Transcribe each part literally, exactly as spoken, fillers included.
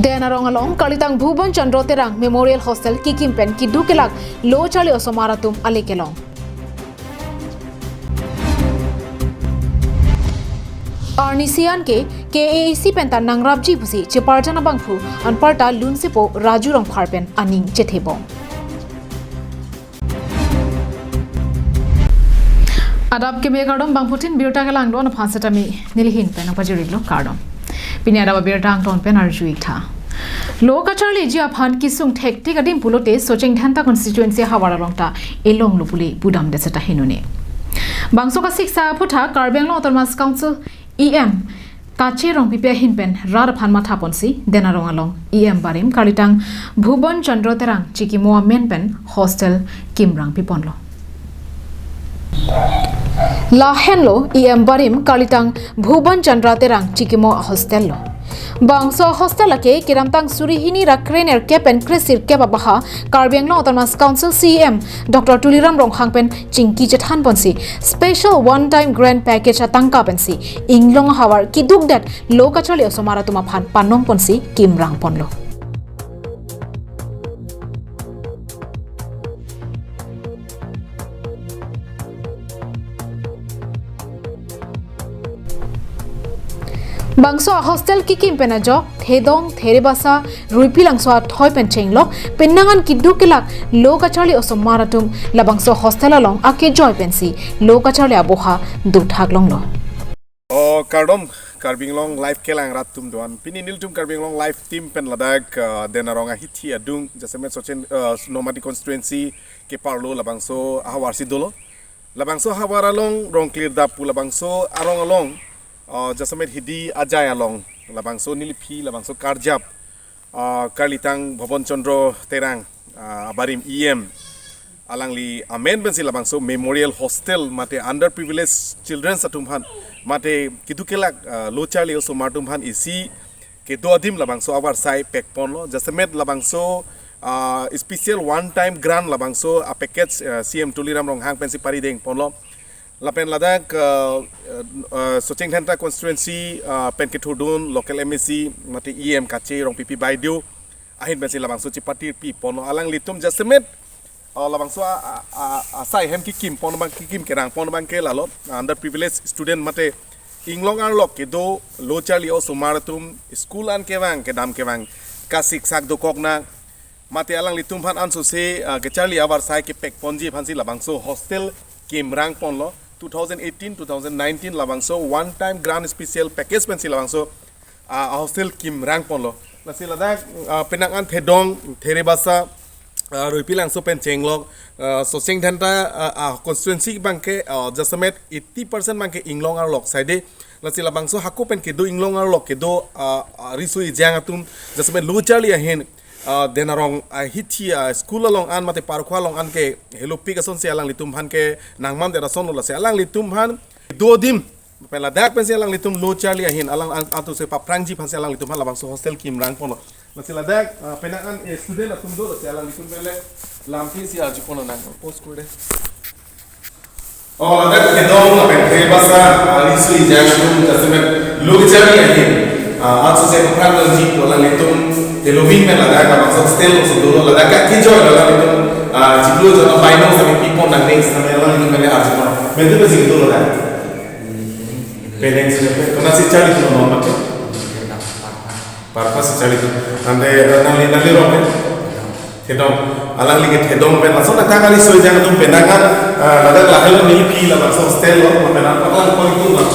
Den Arong along kalitang Bhuban Chandra Terang Memorial Hostel kikim pen keduk kelak lo charli osomar atum ale kelong. Arnisi an ke K A A C pen ta nangrapji pusi cheparjan abangphu anparta lunsepo Raju Rongphar pen aning chethebom. Adap keme kardom, bangphutin birta kelang don aphan setame nelihin pen apajirilo kardom. Pini adap birta angton pen arju-ik tha. Lo kacharliji aphan kesung thektik adim pulote Socheng Dhenta constituency havar along ta elong lo pule pudam de seta hinune. Bangso kasiksak aputhak Karbi Anglong Autonomous Council E M Kache Rongpipi ahin pen rat aphan mathaponsi Den Arong along E M barim kalitang Bhuban Chandra Terang chikimo amen pen hostel kimrang piponlo. Lahenlo E M barim kalitang Bhuban Chandra Terang chikimo hostel lo. Bangso hostel lake kedamtang suri hini ra krenerkep pen kresirkep abaha Karbi Anglong Autonomous Council C E M Doctor Tuliram Ronghang pen chingki chethanponsi special one time grant package atangka pensi inglong havar keduk det lo kacharli osomar atum aphan panongponsi kimrangponlo. Bangso ahostel kikim pen ajok thedong therebasa ruipilangso athoi pen chenglok penang an keduk kelak lo kacharli osomar atum labangso hostel along akejoi pensi lo kacharli aboha dothak longlo. O kardom Karbi Anglong Live kelang rat atum doan. Pini nelitum Karbi Anglong Live team pen ladak, uh, Den Arong ahithi adung jasemet Socheng, uh, Nomati constituency keparlo labangso ahavar si dolo. Labangso havar along Rongklir Dapu labangso arong along, uh, jasemet Hidi Ajai along labangso neliphi labangso karjap, uh, kalitang Bhuban Chandra Terang, uh, abarim E M alangli amen pensi labangso memorial hostel mate underprivileged children atum aphan mate keduk kelak, uh, lo charli osomar atum aphan isi kedo adim labangso avarsai pekponlo jasemet labangso, uh, special one time grant labangso a package, uh, C E M Tuliram Ronghang pensi paridengponlo. Lapen ladak, uh, uh, uh, Socheng Dhenta constituency, uh, pen kethurdun local M A C mate E M Kache Rongpipi Baideo ahin pensi labangso chepati piponlo alanglitum jasemet, uh, labangso a, a, a, asai hem kikimpon abang kikim kerangpon abang ke lalo, uh, underprivileged student mate inglong arlok kedo lo charli osomar atum school an kevang kedam kevang kasiksak dokok nang mate alanglitum aphan ansose, uh, kacharli avarsai kepekponji aphansi labangso hostel kimrangponlo two thousand eighteen two thousand nineteen labangso one time grant special package pensi labangso, uh, hostel kimrangponlo. Lasi ladak, uh, penang an thedong therebasa, uh, ruipilangso pen chenglok, uh, Socheng Dhenta, uh, uh, constituency abang ke, uh, jasemet eighty percent abang ke inglong arlok saide. Lasi labangso hako pen kedo inglong arlok kedo, uh, uh, riso ejang atum jasemet lo charli ahin, uh, Den Arong ahithi, uh, school along an mate parkhu along an ke helopik asonsi alanglitum aphan ke nangmam det asonlo lasi alanglitum aphan do adim pen ladak pensi alanglitum lo charli ahin alang ang atuse paphrangji aphansi alanglitum aphan labangso hostel kimrangponlo. Lasi ladak, uh, penang an, eh, student atum do lasi alanglitum pen le lamthe si arjuponlo nang post kure. O ladak thedong lapen therebasa, ah, riso ejang atum jasemet lo kacharli ahin, ah, ansose paphrang nangji pu alanglitum heloving pen ladak labangso hostel si dolo ladak akejoi alanglitum, ah, chiklo jona baino sami pipon nangne sami alanglitum pen arjuponlo. Mentu pensi dolo ladak. Penang si pen konatsi charlidun non mate. Parkhu si charlidun. Ante, eh, nangli, nangli rong pen? Thedong. Alangli ke thedong pen. Laso tangka kali soi jang atum penang an, eh, ladak lahelo neliphi labangso hostel lo, penang apa ko itu lah.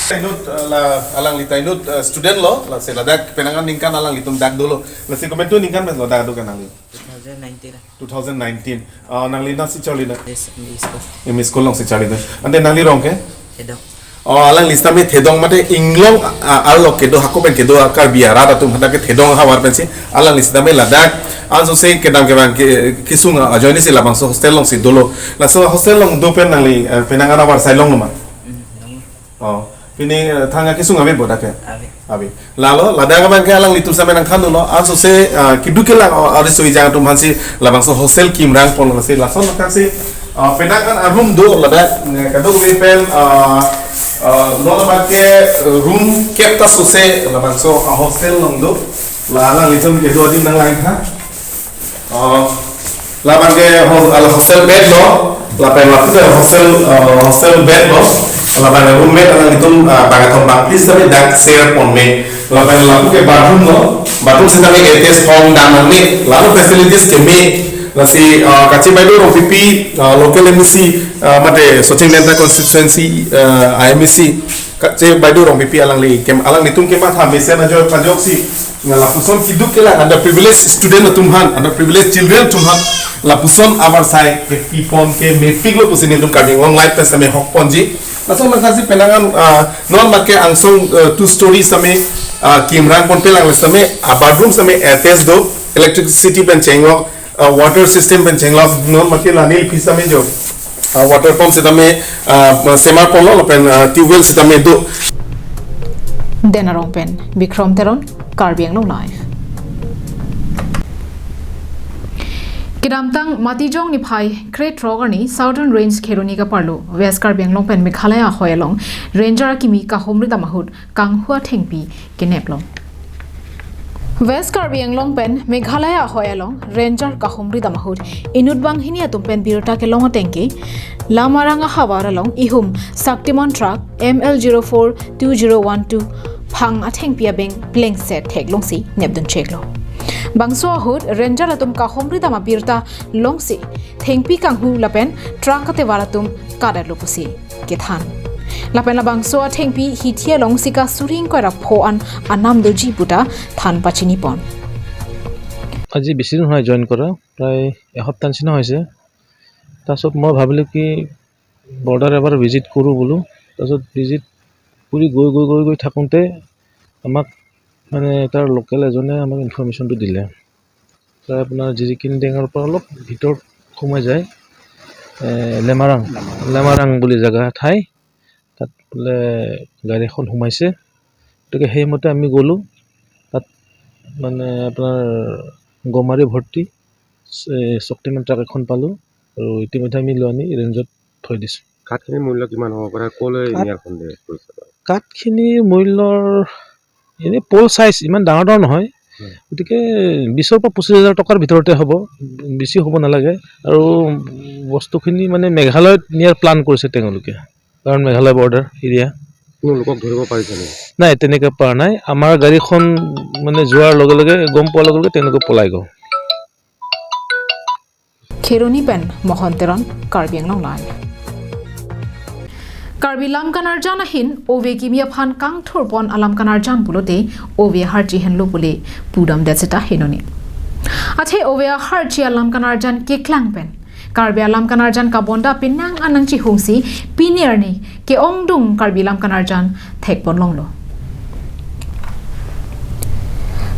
Tainut, eh, la, alangli tainut, eh, student lo, lasi ladak penang an ningkan alanglitum dak dolo. Lasi komentu ningkan pen lo dak do kan nangli? Two thousand nineteen. Two thousand nineteen. Ah, nangli nasi charlidun? Yes, M E school. M E school alongsi charlidun. Ante nangli rong ke? Thedong. Oh, alangli sitame thedong mate inglong, ah, arlok kedo hako pen kedo, ah, Karbi arat atum hadak ke thedong havar pensi alangli sitame ladak ansose kedam kevang ke, kesung, ah, ajoine si labangso hostel alongsi dolo. Laso hostel along do pen nangli, eh, penang an avarsai longlo ma? Hmm, longlo. Oh, pini, eh, thang akesung ave bo dak ke? Ave. Ave. Lalo, ladak abang ke alanglitum sitame nangthandunlo, ansose, ah, keduk kelak, oh, ariso ejang atum aphansi labangso hostel kimrangponlo lasi lason lakan si, ah, penang an a-room do ladak, eh, kadokave pen, ah, ah, non abang ke, eh, room kep ta sose labangso, ah, hostel along do. La alanglitum kedo adim nanglang tha. Oh, labang ke ho-, ala hostel bed lo, lapen lapu ke hostel, eh, hostel bed lo, labang ke roommate alanglitum, eh, bang atum bang please tame dak share pon me, lapen lapu ke bathroom lo, bathroom sitame attached hong dam nangne, lapu facilities keme, lasi, eh, Kache Baideo Rongpipi, eh, local M A C, eh, mate Socheng Denta constituency, eh, M A C, Kache Baideo Rongpipi alangli kem-, alanglitum kematha mesen ajoine ajoksi, nga lapuson keduk kelang underprivileged student atum aphan, underprivileged children atum aphan, lapuson avarsai kepipon ke mepik lo pusi nelitum Karbi Anglong Live pen sitame hok ponji. Laso masa si penang an, ah, non mat ke angsong, ah, two story sitame, ah, kimrang ponpe lang sitame, ah, bathroom sitame attached do, electricity pen chenglok, ah, water system pen chenglok, non mat ke la neli phi sitame jo, ah, water pump sitame, ah, semar ponlo lapen, ah, tubewell sitame do. Den Arong pen Bikrom Teron, Karbi Anglong Live. Kedamtang Matijong niphai krethrok arni Southern Range Kheroni kaparlo West Karbi Anglong pen Meghalaya ahoi along Ranger akimi kahumri dam ahut kanghu athengpi kenep long. West Karbi Anglong pen Meghalaya ahoi along Ranger kahumri dam ahut inut banghini atum pen birta kelong ateng ke Lamarang ahavar along ihum Shaktiman truck M L zero four two zero one two phang athengpi abeng plengset theklongsi nepdun cheklo. Bangso ahut Ranger atum kahumri dam abirta longsi thengpi kanghu lapen truck atevar atum kadalo pusi kethan. Lapen labangso athengpi hithi along sika suri ingkoi ra pho an anam doji puta than pachini pon. আজি বেছি দিন হোৱা নাই জইন কৰা, প্ৰায় এসপ্তাহ নিচিনা হৈছে। তাৰপিছত মই ভাবিলোঁ কি বৰ্ডাৰ এবাৰ ভিজিট কৰোঁ বোলো। তাৰপিছত ভিজিট কৰি গৈ গৈ গৈ গৈ থাকোঁতে আমাক মানে তাৰ লোকেল এজনে আমাক ইনফৰমেশ্যনটো দিলে। প্ৰায় আপোনাৰ জিৰিকিন ডেঙৰ পৰা অলপ ভিতৰত সোমাই যায়, এ, লেমাৰাং, লেমাৰাং বুলি জেগা ঠাই, তাত বোলে গাড়ী এখন সোমাইছে। গতিকে সেইমতে আমি গ'লোঁ। তাত মানে আপোনাৰ গমাৰি ভৰ্তি, এ, শক্তিমান ট্ৰাক এখন পালোঁ আৰু ইতিমধ্যে আমি লৈ আনি ৰেঞ্জত থৈ দিছোঁ। কাঠখিনিৰ মূল্য কিমান হ'ব পাৰে? ক'লৈ কাঠ নিয়াৰ সন্দেহ কৰিছে? কাঠখিনিৰ মূল্যৰ এনেই পল চাইজ ইমান ডাঙৰ ডাঙৰ নহয়। হয়। গতিকে বিশৰ পৰা পঁচিছ হাজাৰ টকাৰ ভিতৰতে হ'ব, বেছি হ'ব নালাগে। আৰু বস্তুখিনি মানে মেঘালয়ত নিয়াৰ প্লান কৰিছে তেওঁলোকে, কাৰণ মেঘালয় বৰ্ডাৰ এৰিয়া। কোনো লোকক ধৰিব পাৰিছে নেকি? নাই, তেনেকে পৰা নাই। আমাৰ গাড়ীখন মানে যোৱাৰ লগে লগে, গম পোৱাৰ লগে লগে তেওঁলোকে পলাই গ'ল। Kheroni pen Mohon Teron, Karbi Anglong Live. Karbi Lam Kanarjan ahin ove kimi aphan kangthurpon alam kanarjan pulote ove aharchi henlo pule pudamdet seta henone. Athe ove aharchi alam kanarjan keklang pen Karbi alam kanarjan kabonda penang an nangchihungsi pini arni ke-ongdung Karbi Lam Kanarjan thekpon longlo.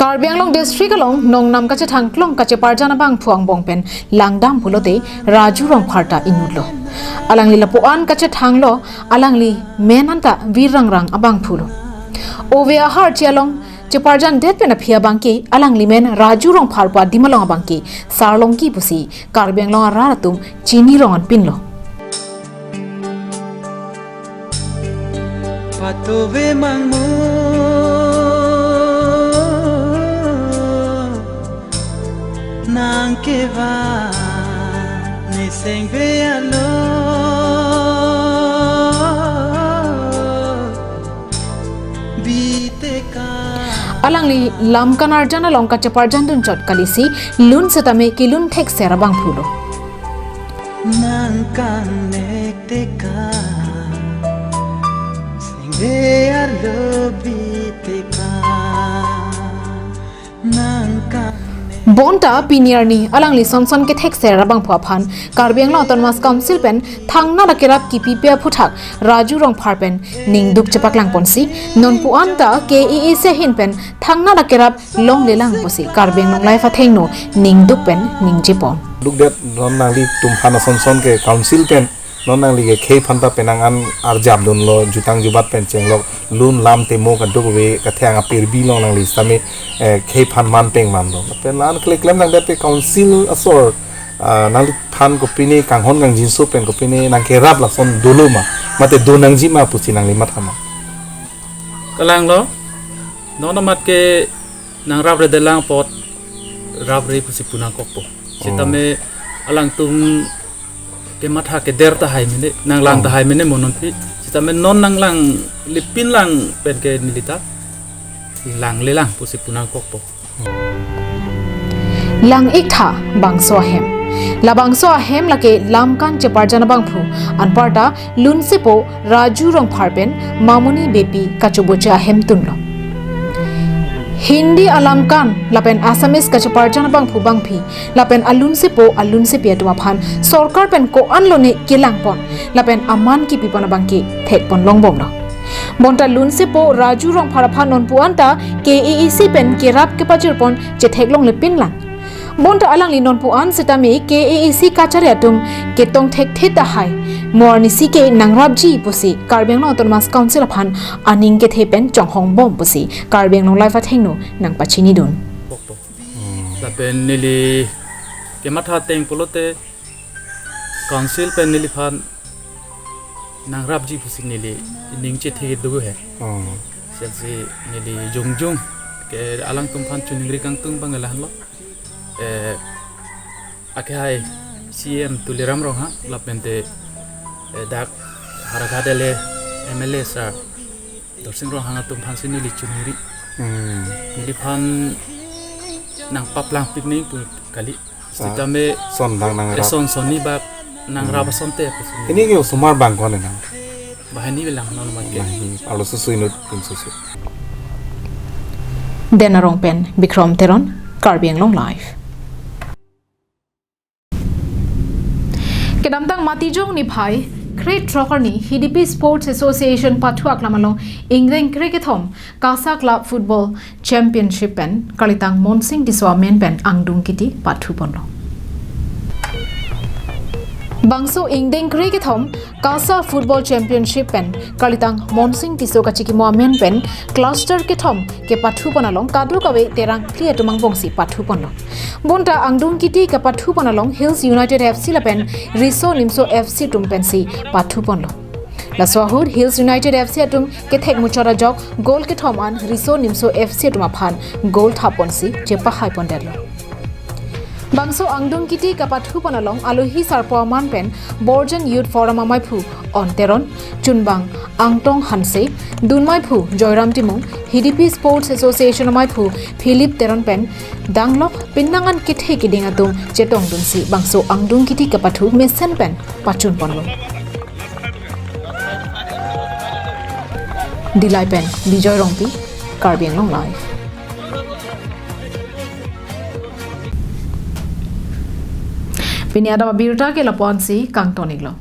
Karbi Anglong District along nongnam kachethang klong kacheparjan abangphu angbong pen langdam pulote Raju Rongphar ta inutlo. Alangli lapu-an kachethanglo, alangli men anta Vir Rangrang abangphulo. Ove aharchi along cheparjandet pen aphi abangke alangli men Raju Rongphar pu adim along abangke Sarlongki pusi Karbi Anglong arat atum chini rong an pinlo. Patove mangmu nang keva neseng ve alo biteka. Alangli Lam Kanarjan along kacheparjan dunchot kalisi lun setame kelun thekser abangphulo. Nang kangnek teka, singve arlo biteka. Nang kangnek. Bonta pini arni alangli sonson kethekser abangphu aphan Karbi Anglong Autonomous Council pen thangnat akerap kipipe aphuthak Raju Rongphar pen ningduk chepaklangponsi, nonpu anta K A A C ahin pen thangnat akerap longlelang pusi Karbi Anglong Live athengno ningduk pen ningjepon. Dukdet non nanglitum aphan asonson ke council pen non nangli ke khei aphan ta penang an arjap dunlo, jutang jubat pen chenglok, lun lam temo kadokave kathang apirbi long nangli sitame, eh, khei aphan man peng manlo. Pen lan kle klem nangdet pe council asor, ah, nangliphan kopine kanghon kangjinso pen kopine nangkerap lason dolo ma, mate do nangji ma pusi nangli mathama. Kalanglo, non amat ke Nangrapre detlang apot rapre pusi pu nangkokpo. Sitame alangtum kematha keder tahai mene, nanglang Oh. tahai mene mo nonpi. Sitame non nanglanglipin lang pen ke neli ta langlelang pusi pu nangkokpo. Lang-ik tha bangso ahem. Labangso ahem lake Lamkan cheparjan abangphu, anparta lunsepo Raju Rongphar pen Mamoni Beypi kachoboche ahemtun lo. Hindi aLamkan lapen Assamese kacheparjan abangphu bangphi lapen alunsepo alunsepi atum aphan sorkar pen ko-an lone kelangpon lapen aman kipipon abangke thekpon longbomlo. Bonta lunsepo Raju Rongphar aphan nonpu-an ta K A A C pen kerap kepajirpon chetheklonglepin lang. Bonta alangli nonpu-an sitame K A A C kachari atum ketong thekthe tahai, mo arnisi ke nangrapji pusi Karbi Anglong Autonomous Council aphan aning kethe pen chonghongbom pusi Karbi Anglong Live athengno nangpachinidun. Pokpo. Lapen neli kematha ateng pulote council pen neliphan nangrapji pusi neli ning chethe do he. Oh. Selse neli jongjong ke alangtum aphan choningri kangtung abang lahenlo. Eh, akehai C M Tuliram Ronghang lapente, eh, dak Howraghat L A M L A sir Dorsing Ronghang atum aphansi neli choningri. Hmm. Neliphan nangpaplang pik nangji pu kali. Sitame son bang nangrap. Eson sonni bak nangrap Hmm. asonte pusi. Ini ke osomar bang ko-an nang? Banghini bilang non man ke. Banghini, arloso su inut pinso su. Den Arong pen Bikrom Teron, Karbi Anglong Live. Kedamtang Matijong niphai krethrok arni Hidipi Sports Association pathu aklam along ingdeng krekethom KASA Club Football Championship pen kalitang Monsing Tisso amen pen angdung kiti pathuponlo. Bangso ingdeng krekethom KASA Football Championship pen kalitang Monsing Tisso kachikimo amen pen cluster kethom kepathupon along kadokave terang phli atum angbongsi pathuponlo. Bonta angdung kiti kapathupon along Hills United F C lapen Riso Nimso F C atum pensi pathuponlo. Laso ahut Hills United F C atum kethek muchot ajok goal kethom an Riso Nimso F C atum aphan goal thaponsi chepahaipondetlo. Bangso angdung kiti kapathupon along alohi sarpo aman pen Borjan Youth Forum amaiphu On Teron, chunbang Angtong Hanse, dunmaiphu Joyram Timung, Hidipi Sports Association amaiphu Philip Teron pen danglok pinnangan kethe kiding atum chetongdunsi bangso angdung kiti kapathu mesen pen pachunponlo. Dillai pen Bijoy Rongpi, Karbi Anglong Live. Pini adap abirta ke lapu-ansi kangton-iklo.